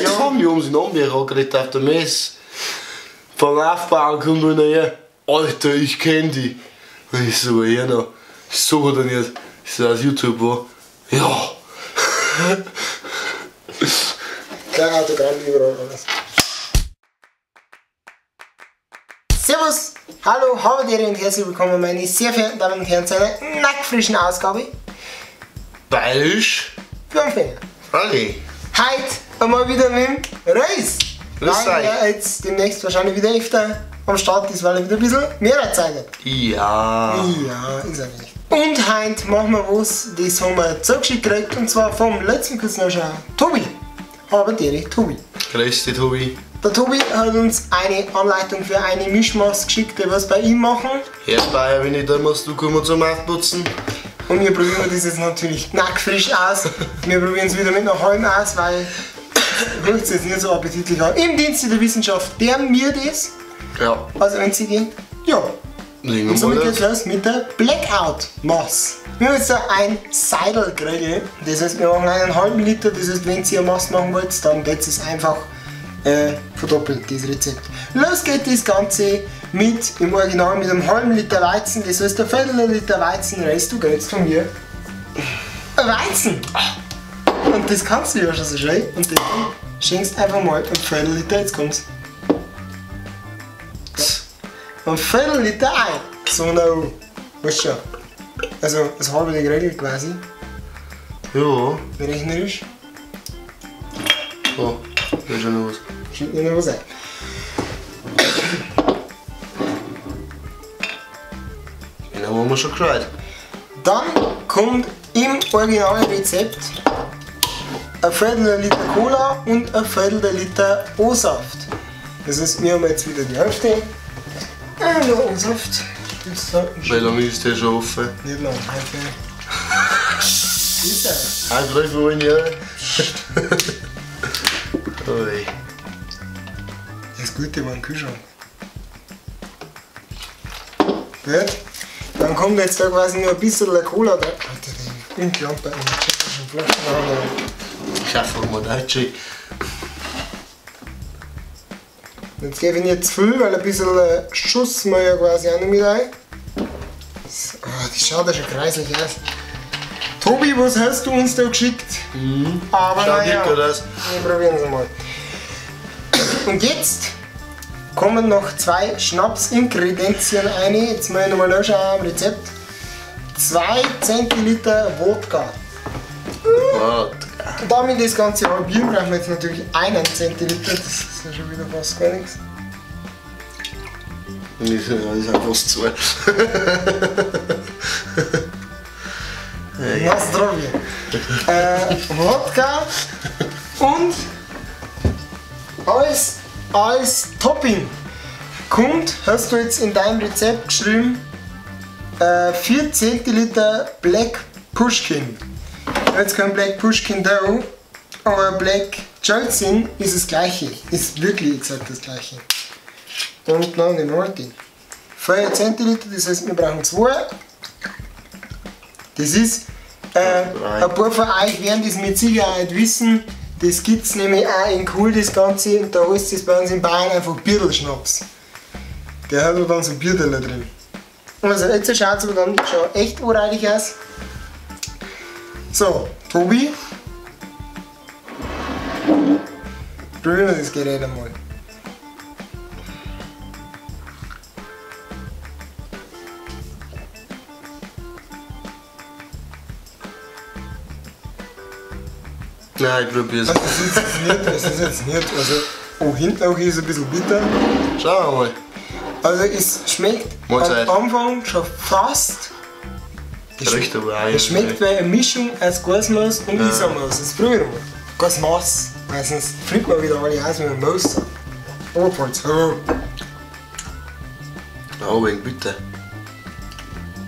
Ja, wir haben sie angeredet auf der Messe. Vom Aufbauen kommt einer her. Alter, ich kenn die. Und ich so, ja noch. Ich suche den jetzt. Ich so aus YouTube, wo. Ja. Kleine Autogramm überall alles. Servus, hallo, habe die Ehre und herzlich willkommen, meine sehr verehrten Damen und Herren, zu einer nackfrischen Ausgabe. Bayerisch. Für Anfänger. Frage. Heute einmal wieder mit dem Reus. Grüß Weil euch. er jetzt demnächst wahrscheinlich wieder öfter am Start ist, weil er wieder ein bisschen mehr Zeit hat. Ja. Ja, ist er nicht. Und heute machen wir was, das haben wir zugeschickt gekriegt, und zwar vom letzten kurz nachschauen. Tobi. Habe die Ehre, Tobi. Grüß dich, Tobi. Der Tobi hat uns eine Anleitung für eine Mischmaske geschickt, die wir bei ihm machen. Herr Bayer, wenn ich da muss, du kommst zum Aufputzen. Und wir probieren das jetzt natürlich knackfrisch aus. Wir probieren es wieder mit einer halben aus, weil es riecht jetzt nicht so appetitlich an. Im Dienste der Wissenschaft, der mir das. Ja. Als einzige. Ja. Legen Und wir somit mal geht's los. los mit der Blackout Mass. Wir haben jetzt da ein Seidel gekriegt. Das heißt, wir machen einen halben Liter. Das heißt, wenn ihr eine Mass machen wollt, dann wird es einfach verdoppelt, das Rezept. Los geht das Ganze mit, im Original mit einem halben Liter Weizen. Das heißt, ein Viertel Liter Weizen, Rest, du kriegst von mir Weizen. Und das kannst du ja schon so schön. Und dann schenkst einfach mal ein Viertel Liter, jetzt kommt's. Ein Viertel Liter ein. So na, weißt schon. Also das halbe die Regel quasi. Ja. Rechnerisch. Oh, da ist schon noch was. Schütt nicht noch was ein. Den haben wir schon gescheit. Dann kommt im Originalrezept ein Viertel Liter Cola und ein Viertel Liter O-Saft. Das heißt, wir haben jetzt wieder die Hälfte. Nur O-Saft. Das sollten Wie lange ist der schon offen? Nicht lang, heute. Ist er? Ein, drei, vier Jahre. Ui. Das Gute war im Kühlschrank. Gut. Dann kommt jetzt da quasi nur ein bisschen Cola drin. Alter, den Umklamper in der tschechischen Flasche. Ich einfach mal Deutsche. Jetzt gebe ich nicht zu viel, weil ein bisschen Schuss mal ja quasi auch noch mit rein. Oh, das schaut ja schon kreislich aus. Tobi, was hast du uns da geschickt? Mhm. Aber schaut naja, gut aus. Wir probieren es mal. Und jetzt kommen noch zwei Schnapsingredienzien rein. Jetzt mal ich nochmal nachschauen am Rezept. 2 Zentiliter Wodka. Wodka. Und damit das Ganze halbieren, brauchen wir jetzt natürlich 1 Zentiliter. Das ist ja schon wieder fast gar nichts. Das ist auch fast 2. Na zdrowie. Wodka und als Topping kommt, hast du jetzt in deinem Rezept geschrieben, 4 Zentiliter Black Pushkin. Jetzt kein Black Pushkin da, aber Black Jeltsin ist das gleiche, ist wirklich exakt das gleiche. Und dann nehmen wir den. 4 Zentiliter, das heißt wir brauchen 2. Das ist, ein paar von euch werden das mit Sicherheit wissen, das gibt es nämlich auch in cool, das Ganze, und da heißt es bei uns in Bayern einfach Birdelschnaps. Der hat dann so Bierdele drin. Also jetzt schaut es aber dann schon echt anreichlich aus. So, Tobi, probieren wir das Gerät einmal. Nein, ich probier's. Also, das ist jetzt nicht, das ist jetzt nicht. Also, oh, hinten auch ist ein bisschen bitter. Schauen wir mal. Also, es schmeckt Mahlzeit. am Anfang schon fast. Riecht aber auch Es schmeckt wie eine Mischung aus Gasmaß und Ja. Isamaß. Das probieren wir mal. Gasmaß. Weil sonst fliegt man wieder alle aus, wenn man Maus sagt. Oberpfalz. Oh. Oh, wegen bitter.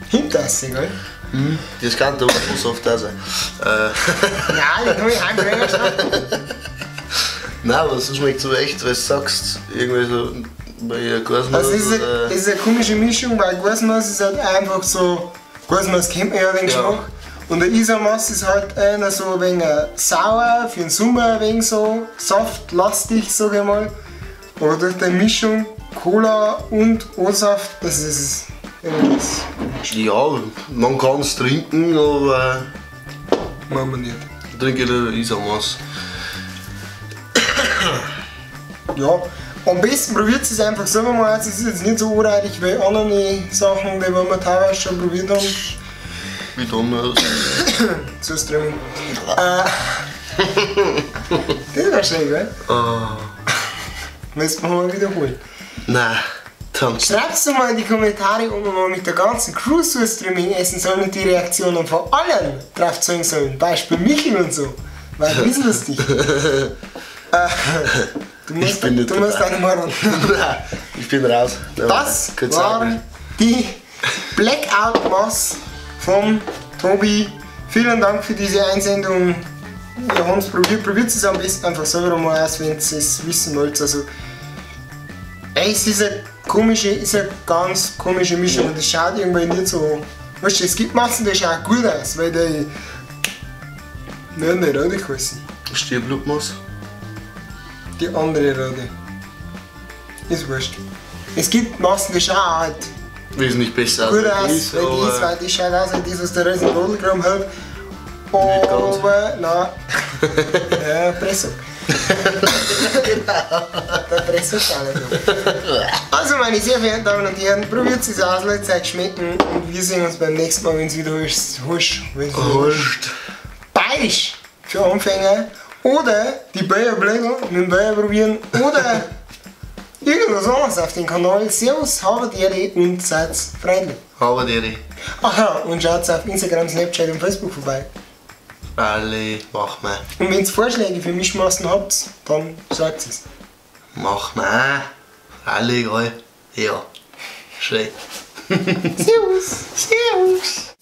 Hinterrasse, gell? Mhm. Das kann doch so oft auch sein. Nein, das habe ich heimgebracht. Nein, aber so schmeckt es aber echt, weil du sagst, irgendwie so bei der Gasmaß. Also es ist eine komische Mischung, weil Gasmaß ist halt einfach so. Gasmaß kennt man ja den Geschmack. Und der Isar-Mass ist halt einer so ein wenig sauer, für den Sommer ein wenig so saftlastig, sag ich mal. Aber durch die Mischung Cola und O-Saft, das ist irgendwas komisch. Ja, man kann es trinken, aber machen wir nicht. Ich trinke lieber Isar-Mass. Ja, am besten probiert es einfach selber mal aus. Es ist jetzt nicht so anreichlich wie andere Sachen, die wir teilweise schon probiert haben. Wie damals. Zu streamen. Das war schön, gell? Oh. Müssen wir mal wiederholen. Nein, danke. Schreibt mal in die Kommentare, ob wir mal mit der ganzen Crew Surströmming essen sollen und die Reaktionen von allen drauf zeigen sollen. Beispiel Michel und so. Weil das ist lustig. Du musst, ich bin nicht du musst auch mal ran. Nein, ich bin raus. Das war die Blackout Mass vom Tobi. Vielen Dank für diese Einsendung. Wir haben es probiert. Probiert es am besten einfach selber mal aus, wenn ihr es wissen wollt. Also, es ist eine komische, ist eine ganz komische Mischung und es schaut irgendwie nicht so. Weißt du, es gibt Massen, die schauen gut aus, weil die. Nein, nicht rote heißen. Stierblutmasse. Die andere rote. Ist wurscht. Es gibt Massen, die schauen halt wesentlich besser gut aus, weil die schaut aus, wie das, was der Riesen Rodelgramm hat. Aber nein. Ja, Pressung. Der Pressung ist auch nicht noch. Also meine sehr verehrten Damen und Herren, probiert es aus, lasst es euch schmecken und wir sehen uns beim nächsten Mal, wenn es wieder heißt. Bayerisch für Anfänger oder die Bayer-Blödel mit dem Bayer probieren oder irgendwas anderes auf dem Kanal. Servus, habet Ehre und seid freundlich. Habet Ehre. Aha, und schaut auf Instagram, Snapchat und Facebook vorbei. Alle, mach mal. Und wenn ihr Vorschläge für Mischmassen habt, dann sagt es. Mach mal. Alle, egal. Ja. Schön. Servus. Servus.